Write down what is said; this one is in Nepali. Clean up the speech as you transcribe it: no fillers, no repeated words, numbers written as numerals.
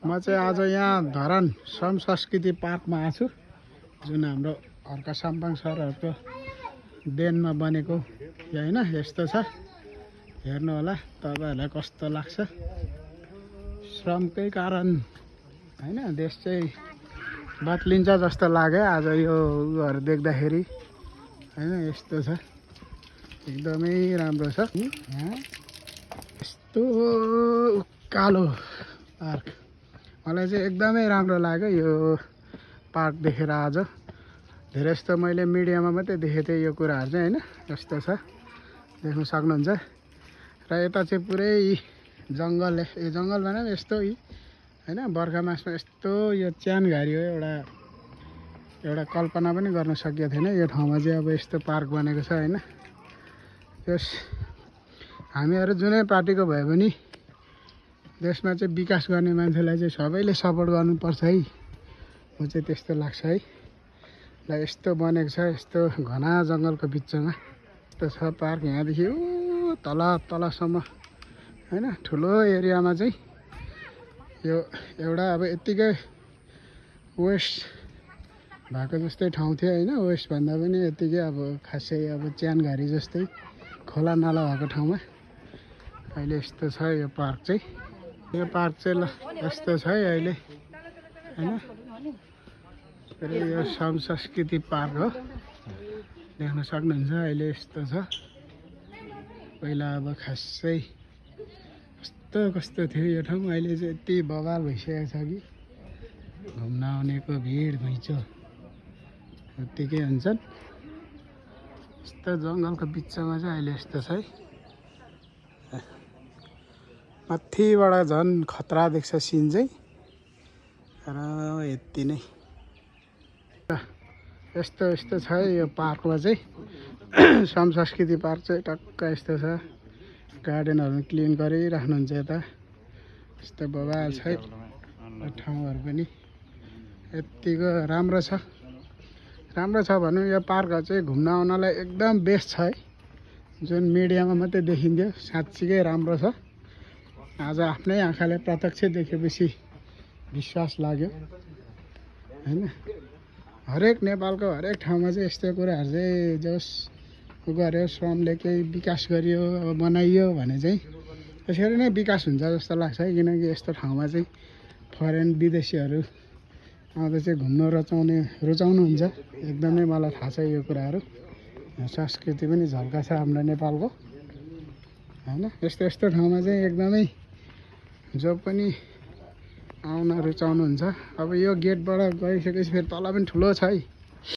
म चाहिँ आज यहाँ धरान श्रम संस्कृति पार्कमा आछु जुन हाम्रो हर्का साम्पाङ सरहरूको देनमा बनेको हैन यस्तो छ हेर्नु होला तपाईहरुलाई कस्तो लाग्छ श्रमकै कारण हैन देश चाहिँ बदलिन्छ जस्तो लाग्यो आज यो उहरु देख्दाखेरि हैन यस्तो छ एकदमै राम्रो छ यस्तो कालो पार्क मलाई चाहिँ एकदमै राम्रो लाग्यो यो पार्क देखेर आज धेरै जस्तो मैले मिडियामा मात्रै देखेको थिएँ यो कुराहरु चाहिँ हैन यस्तो छ देख्न सक्नुहुन्छ र यता चाहिँ पुरै जंगल यो जंगल भने यस्तो हैन बर्खा मासमा यस्तो यो च्यानघारी हो एउटा कल्पना पनि गर्न सकिएको थिएन यो ठाउँमा चाहिँ अब यस्तो पार्क बनेको छ हैन यस हामीहरु जुनै पार्टीको भए पनि देशमा चाहिँ विकास गर्ने मान्छेलाई चाहिँ सबैले सपोर्ट गर्नुपर्छ है म चाहिँ त्यस्तो लाग्छ है ल यस्तो बनेको छ यस्तो घना जंगलको बीचमा यस्तो छ पार्क यहाँदेखि तलसम्म हैन ठुलो एरियामा चाहिँ यो एउटा अब यतिकै वेस्ट भएको जस्तै ठाउँ थियो हैन वेस्ट भन्दा पनि यतिकै अब खासै अब च्यानघारी जस्तै खोला नाला भएको ठाउँमा अहिले यस्तो छ यो पार्क चाहिँ यस्तो छ है अहिले हैन यो श्रम संस्कृति पार्क हो देख्न सक्नुहुन्छ अहिले यस्तो छ पहिला अब खासै कस्तो थियो यो ठाउँ अहिले चाहिँ यति बवाल भइसकेको छ कि घुम्न आउनेको भिड घुइँचो यतिकै हुन्छन् यस्तो जंगलको बिचमा चाहिँ अहिले यस्तो छ है माथिबाट झन् खतरा देख्छ सिन चाहिँ र यति नै यस्तो छ यो पार्कमा चाहिँ श्रम संस्कृति पार्क चाहिँ टक्क यस्तो छ गार्डनहरु क्लिन गरिराख्नुहुन्छ यता यस्तो बवाल छ ठाउँहरु पनि यतिको राम्रो छ भन्नु यो पार्कहरु चाहिँ घुम्न आउनलाई एकदम बेस्ट छ है जुन मिडियामा मात्रै देखिन्थ्यो साच्चै राम्रो छ आज आफ्नै आँखाले प्रत्यक्ष देखेपछि विश्वास लाग्यो हैन हरेक नेपालको हरेक ठाउँमा चाहिँ यस्तो कुराहरु चाहिँ जस गर्यो श्रमले केही विकास गरियो अब बनाइयो भने चाहिँ त्यसरी नै विकास हुन्छ जस्तो लाग्छ है किनकि यस्तो ठाउँमा चाहिँ फरेन विदेशीहरु आउँदा चाहिँ घुम्न रुचाउनुहुन्छ एकदमै मलाई थाहा छ यो कुराहरु संस्कृति पनि झल्का छ हाम्रो नेपालको हैन यस्तो ठाउँमा चाहिँ एकदमै जो पनि आउन रुचाउनुहुन्छ अब यो गेटबाट गइसकेपछि फेरि तल पनि ठुलो छ है